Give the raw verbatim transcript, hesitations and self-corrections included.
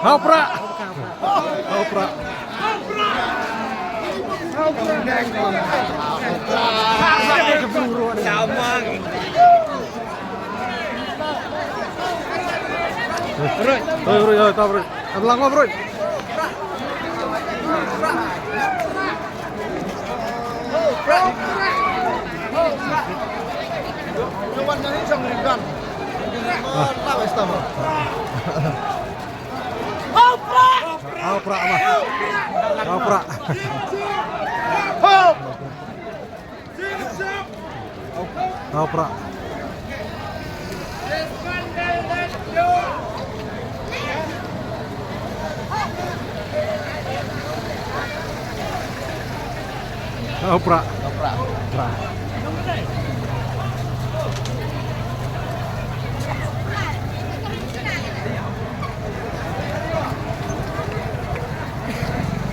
Hau pra. Hau pra. Roi, roi, roi, tap, roi. Ablang, bro. Hau pra, ma. Hau pra. Hau pra. Hau pra. Hau pra. Pra.